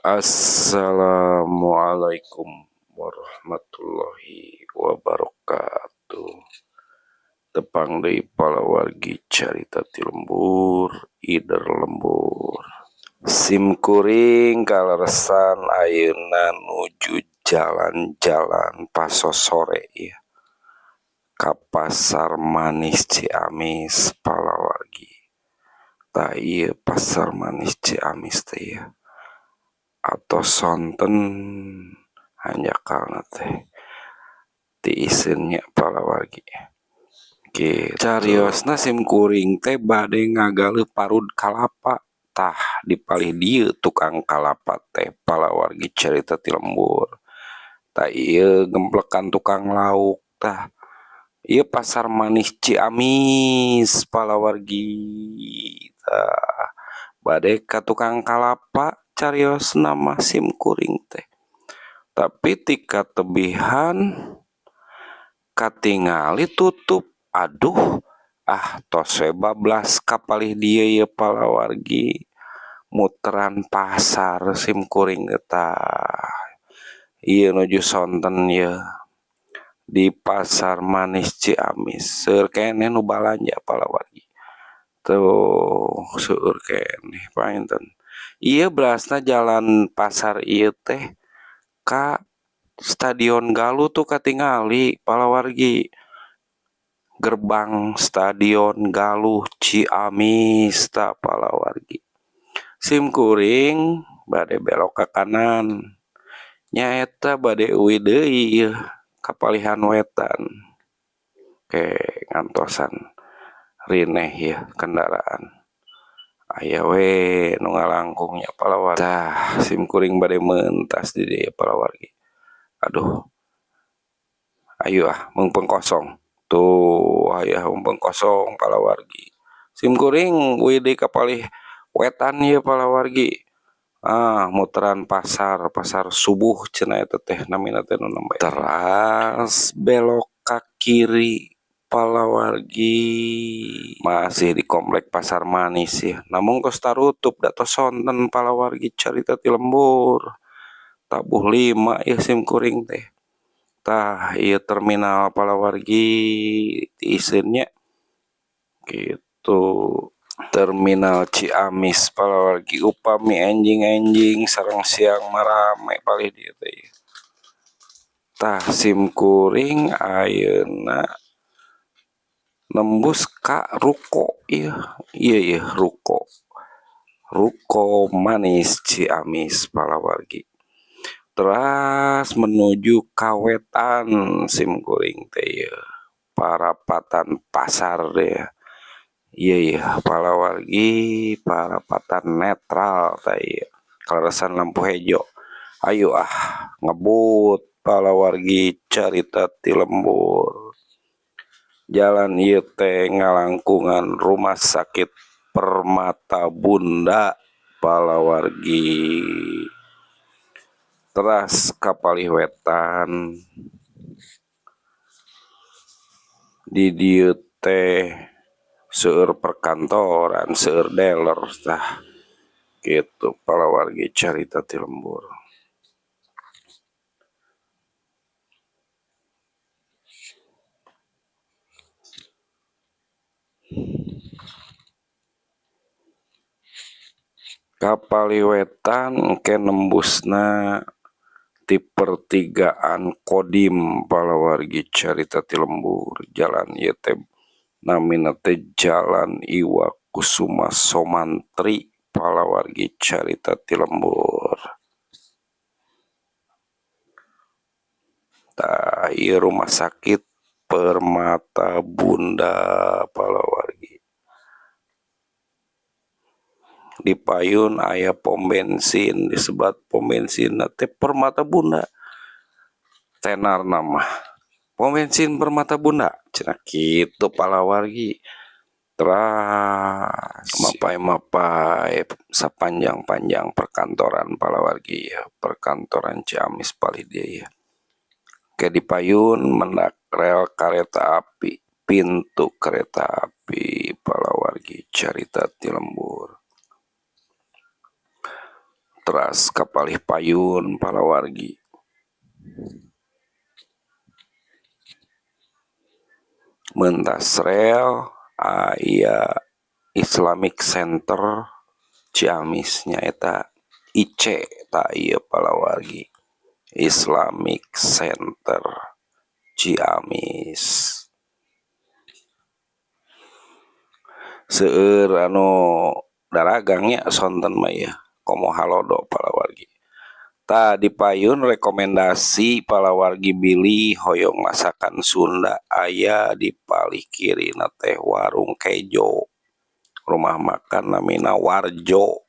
Assalamualaikum warahmatullahi wabarakatuh. Tepang deui palawargi carita ti lembur ider lembur. Sim kuring kaleresan ayeuna nuju jalan-jalan pasosore ieu ka Pasar Manis Ciamis palawargi. Tah ieu Pasar Manis Ciamis teh ieu atos sonten hanjakalna teh tiiseun nya palawargi. Kitu. Cariosna sim kuring teh bade ngagaleuh parud kalapa. Tah di palih dieu tukang kalapa teh palawargi carita ti lembur. Tah ieu gemplekan tukang lauk tah. Ieu Pasar Manis Ciamis palawargi. Tah bade ka tukang kalapa cariosna mah sim kuring teh. Tapi ti katebihan katingali tutup. Aduh, ah tos we bablas ka palih dieu ieu palawargi. Muteran pasar sim kuring teh tah. Ieu nuju sonten ieu di Pasar Manis Ciamis. Seueur keneh nu balanja palawargi. Tuh seueur keneh panginten. Ieu belasna jalan pasar ieu teh ka Stadion Galuh tuh katingali palawargi. Gerbang Stadion Galuh Ciamis tah palawargi. Sim kuring bade belok ka kanan. Nyaeta bade euy deui ieu kapalihan wetan. Ke ngantosan rineh ieu kendaraan. Aya we nu ngalangkung nya palawargi. Tah sim kuring bade mentas di dieu palawargi. Aduh. Ayo ah meungpeung kosong. Tuh aya meungpeung kosong palawargi. Sim kuring euy deui ka palih wetan ieu palawargi. Ah muteran pasar, pasar subuh cenah eta teh namina teh nu nembe. Teras belok ka kiri palawargi. Masih di komplek Pasar Manis ya. Namung tos tarutup da tos sonten palawargi carita ti lembur. Tabuh 5 ieu sim kuring teh. Tah ieu terminal palawargi tiiseun nya. Kitu. Terminal Ciamis palawargi upami enjing-enjing sareng siang mah rame palih dieu teh. Tah sim kuring ayeuna nembus ka ruko ieu. Ieu ieu ruko. Ruko Manis Ciamis palawargi. Teras menuju ka wetan sim kuring teh ieu. Parapatan pasar deh. Ieu ieu palawargi parapatan netral tah ieu. Kaleresan lampu hejo. Ayo ah ngebut palawargi carita ti lembur. Jalan ieu teh ngalangkungan Rumah Sakit Permata Bunda palawargi. Teras ka palih wetan. Di dieu teh seueur perkantoran, seueur dealer tah. Kitu palawargi carita ti lembur. Ka palih wetan engke nembusna ti pertigaan Kodim palawargi carita ti lembur. Jalan ieu teh namina teh Jalan Iwa Kusuma Somantri palawargi carita ti lembur. Tah ieu Rumah Sakit Permata Bunda palawargi. Di payun aya pom bensin disebat pom bensinna teh Permata Bunda. Tenarna mah pom bensin Permata Bunda cenah kitu palawargi. Teras mapay-mapay sapanjang-panjang perkantoran palawargi ya, perkantoran Ciamis palih dieu ya. Ke di payun mendak rel kareta api, pintu kereta api palawargi carita ti lembur. Teras Teras ka palih payun palawargi. Mentas rel aya Islamic Center Ciamis nyaeta IC tah ieu palawargi Islamic Center Ciamis. Seueur anu daragang nya sonten mah ieu komo halodo palawargi. Tah di payun rekomendasi palawargi bilih hoyong masakan Sunda aya di palih kirina teh warung kejo. Rumah makan namina Warjo.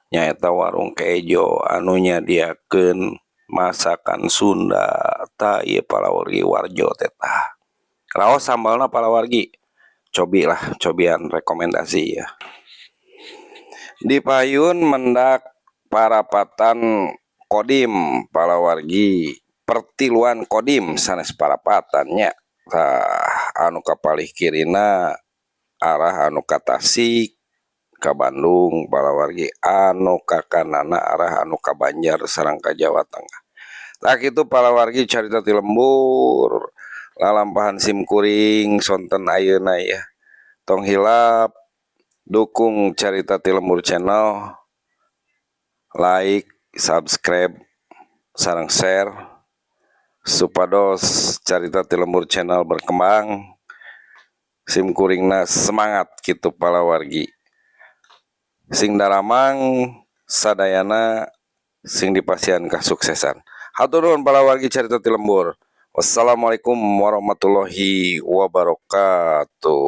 Nyaeta warung kejo anu nyadiakeun masakan Sunda. Tah ieu palawargi Warjo teh tah. Raos sambalna palawargi. Cobi lah, cobian rekomendasi ya. Di payun mendak parapatan Kodim palawargi, pertiluan Kodim sanes parapatan nya. Tah anu kapalih kirina arah anu ka Tasik ka Bandung palawargi, anu ka kananna arah anu ka Banjar sareng ka Jawa Tengah. Tah kitu palawargi carita ti lembur lalampahan sim kuring sonten ayeuna ya. Tong hilap dukung Carita ti Lembur Channel, like, subscribe, sareng share supados Carita ti Lembur Channel berkembang. Sim kuringna semangat kitu palawargi. Sing daramang sadayana sing dipasihan kasuksesan. Hatur nuhun palawargi Carita ti Lembur. Wassalamualaikum warahmatullahi wabarakatuh.